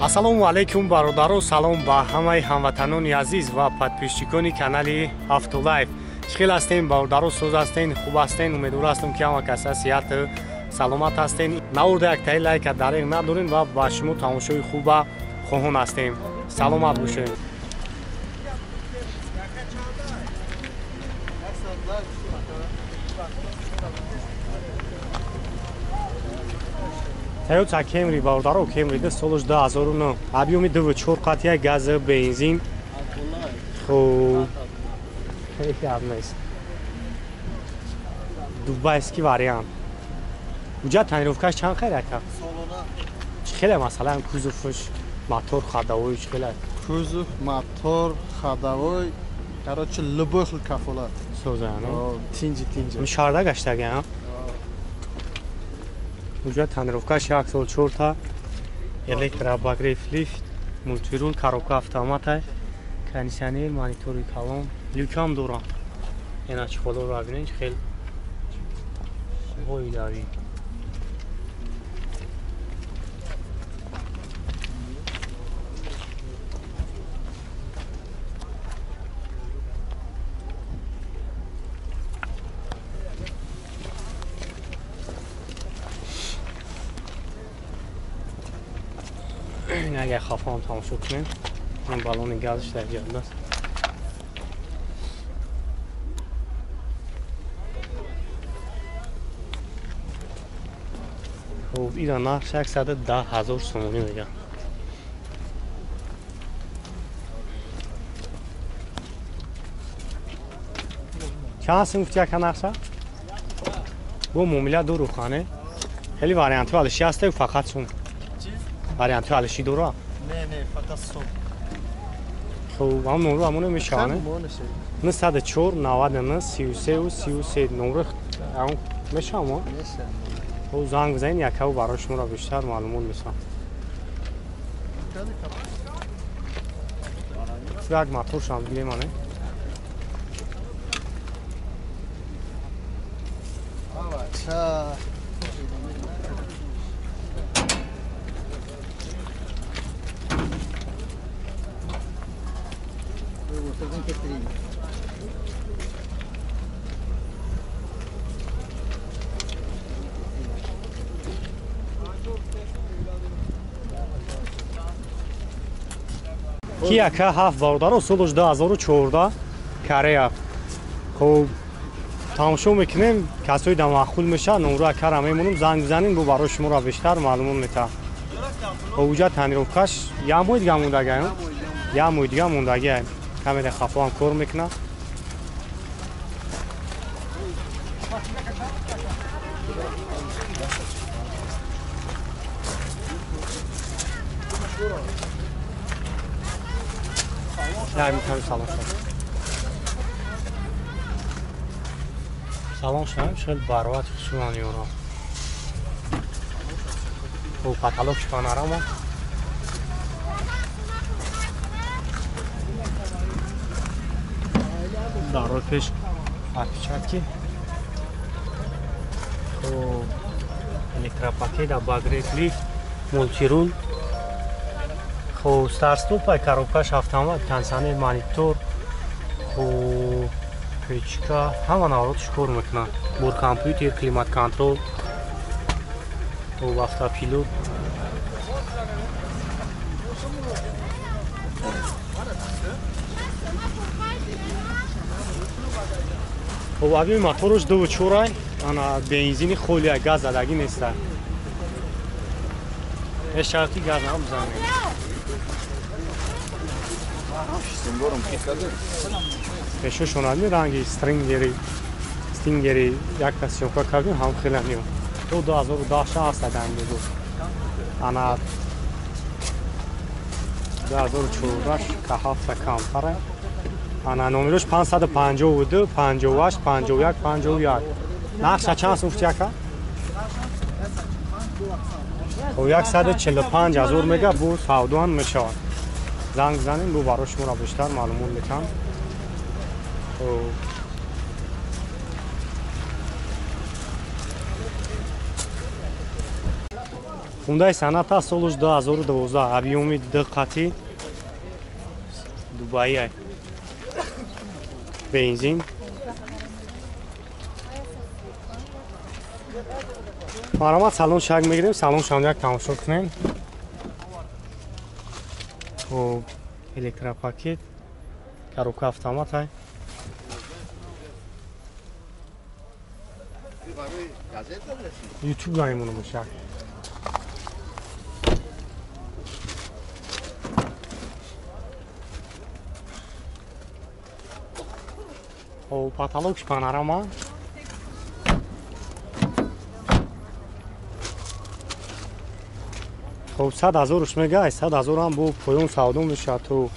Ассалому алайкум бародаро, салом ба ҳамаи ҳамватанони азиз ва подписчикони канали Автолайф. Чӣ хел ҳастем бародаро, соз ҳастен, хуб ҳастен? Умедвор ҳастам ки ҳама каса сиҳат саломат ҳастен. Наворда яктаи лайка дареғ надорем ва ба шумо тамошои хуба хоҳон ҳастем. Саломат бошед. Toyota Camry бародаро, Camry 2 солаш 2009. Объёми 2.4 қатъия газ бензин. Хуб. Хеле гап нест. Дубайский вариант. Уҷа тонировкаш чанд хайр ака? Солона. Чӣ хеле масалан кузовш, мотор, ходовой чӣ хеле? Кузов, мотор, ходовой, короче, любой хел кафолат. Соза, ну? Тинҷи, тинҷи. Шарда гаштага, а? Уҷа тонировкаш 1 сол 4 та электрообогрев лифт, мультирул, коробка автомата, кондиционер, монитори калон, люкам дорам. Ена чӣ холоро бинед, чӣ хел ой дави. Агар хафаам тамошо кунем, ин баллони газш дар ҷода аст. Хуб, ира нарх 110 000 сомонӣ мегӯянд. Чанд сум гуфти яка нархша? Бо муомила дору хане? Хеле вариантҳо алиши ҳастаю фақат сум. Вариантҳо алиши дора? Не, не, фақат сум. Хуб, ҳам номру ҳамоно мешаванд? 904 99 33 33 номру ҳам мешавам? Мешавам. Хуб, занг бизанед, якаву барои шуморо бештар маълумот месам. Як моторшам билемане. Kia K7 бародаро, солаш 2014 Корея. Хуб, тамошо мекунем, касои дар маъқул мешавад, номро акара мемонем, занг бизанем, бо барои шуморо бештар маълумот метаҳад. Хуб, уҷа тонировкаш як моҳи дига мондагиам, як моҳи дига мондагиам. Камера хафо ҳам кор мекунад. Салом шавем. Салом шавем, хеле бароват хушман ёро. Хуб, потолок панорама. Дар пеш отпечатки. Хуб, электропакет, обогрев лифт, мультирул. Хуб, старт-стопа, коробкаш автомат, кондиционер, монитор, хуб, печка, ҳама наворотш кор мекунад. Бор компютер, климат-контрол, хуб, автопилот. Хуб, объёми мотораш 2.4, ана бензини холия, газ задагӣ неста. Шарти газ ҳам бизанем. Пешошон ранги стрингери якта съёмка кардем, ҳам хеле мео. То 2010 аст ранги буд. Ана 2014 К7 камтара. Ана номерош 552 58 51 51. Нархша чанд сум гуфти ака? Хуб, 145 000 мега, бо савдоам мешавад. Занг бизанем, бо барои шуморо бештар маълумот метаҳам. Хуб, Хундаи Соната солуш 2012, объёми 2 қати Дубайя. Бензин. Маромад салон шак мегирем, салон шам як тамошо кунем. Хоб, электропакет, коробка автомат ай. YouTube даймонам шак. Хоб, потолокш панорама. Хоб, 100 ҳазорш мега, 100 ҳазорам бо поён савдо мешавад, то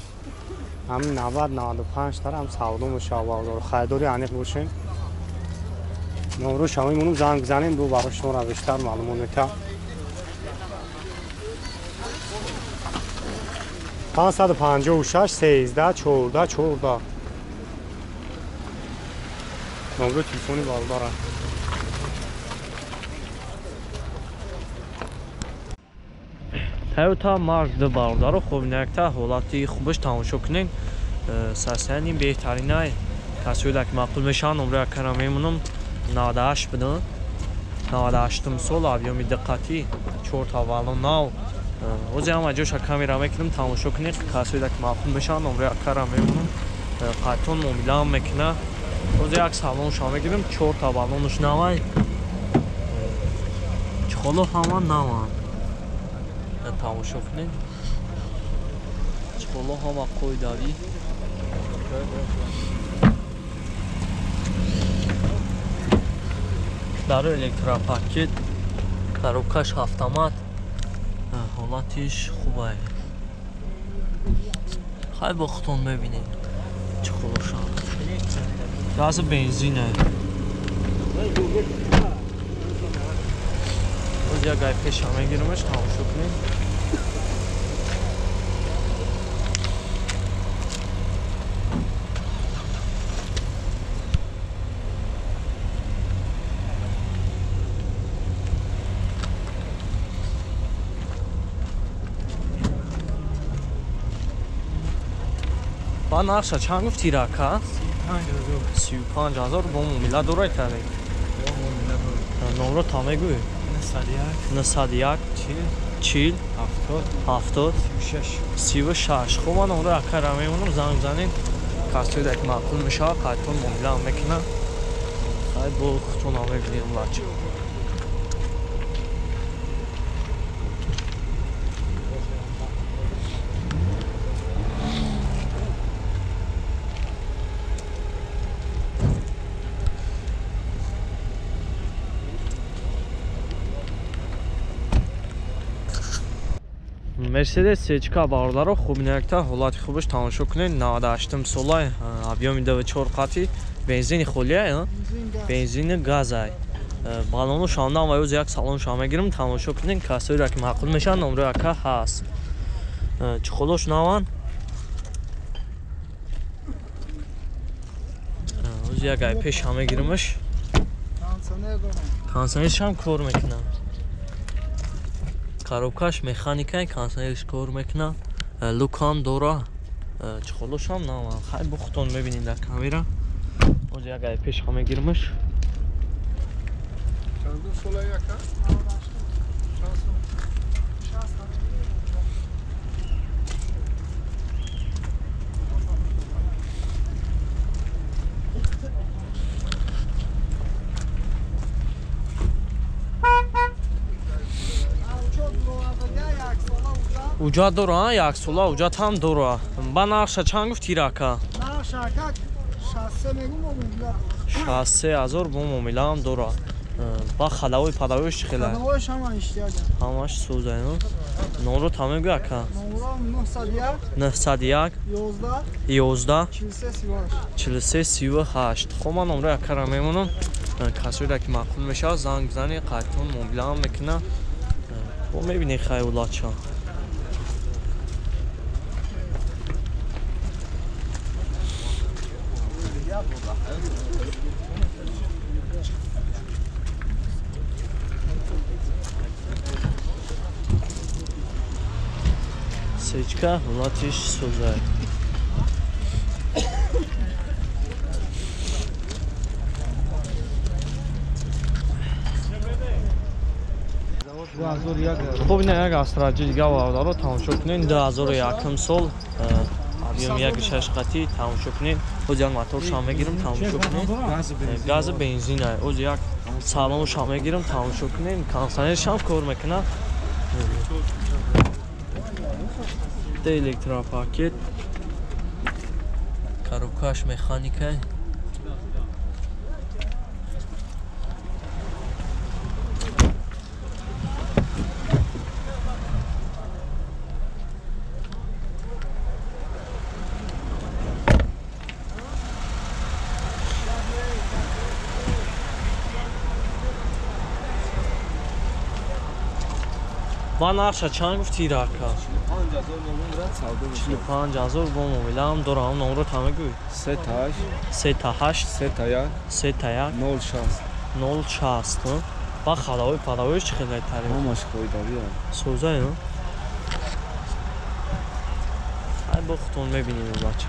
ҳамин 90-95 тарам савдо мешавад. Бозор харидори аниқ бошем. Номро шавем, онум занг бизанем, бо барои шуморо бештар маълумот метаҳам. 556 13 14 14 номро телефони бародарам. Toyota Mark II бародаро, хуб якта ҳолати хубаш тамошо кунед. Сасани беҳтаринай касоеда ки маъқул мешаванд, номро якара мемонам. 98 будан, 98 сол, объёми диққатӣ, 4 та валон нав. Ҳозир ҳама ҷоша камера мекунам, тамошо кунед. Касоеда ки маъқул мешаванд, номро якара мемонам. Қайтон муомилаам мекуна. Ҳозир як салонша мегирам, 4 та валонаш навай. Чиқоло ҳама наванд. Тамошо кунед. Чиқоло ҳама қоидавӣ. Дар электропакет, коробкаш автомат, ҳолатиш хубай. Хай бо худтон мебинед чиқолоша. Гази бензине. Боз як гай пеша мегирамаш, тамошо кунед. Ба нақша чанд гуфти рака? 35 ҳазор бо муомила дорай таре? Номро та мегӯй? 901 40 70 36. Хуб, ман номро акара мемонам, занг занед. Касоеда ки маъқул мешавад, қайтон муомилаам мекунад. Хай бо худтонам мебинем лача. Мерседес Сечка бародаро, хуб якта ҳолати хубаш тамошо кунед. 98 солай, объёми 24 қати, бензини холия, бензини газай. Балону шандам ва ёз як салон ша мегирам, тамошо кунед. Касоеро ки маъқул мешаванд, номро яка ҳаст. Чиқолош наванд. Оз як ай пеш ша мегирамаш. Кондиционершам кор мекунам. Коробкаш механикай, кондиционерш кор мекуна. Лукам дора, чиқолошам наванд. Хай бо худтон мебинед дар камера. Оз як ай пеш ша мегирамаш. Уҷа дора, як сола уҷат ҳам дора. Ба нархша чанд гуфти рака? 63 ҳазор бо муомилаам дора. Ба халавои падавоиш чӣ хела? Ҳамаш сӯзай. Номро та мегӯй ака? 901 11 43 38. Хоб, ман номро акара мемонам. Касоеро ки маъқул мешавад, занг бизанед, қайтон муомилаам мекуна. Бо мебинед хай улача. Сечка ҳолатиш созай. Хуб, ина як астраҷи дига бародаро тамошо кунед. 2001 сол объем 1.6 қати тамошо кунед. Оз як моторшам мегирам, тамошо кунед. Гази бензина. Оз як салоншам мегирам, тамошо кунед. Кондиционершам кор мекунад. Электропакет. Коробкаш механика. Ба нарша чанд гуфти рака? 45000 бо мобилам дорам, номро та мегӯй? 3 8 3 8 3 1 3 1 0 60 0 60. Ба халавои падавои чӣ хел айтарем? Ҳамаш қоидавӣ. Созай, ҳа? Ай бо худтон мебинем бача.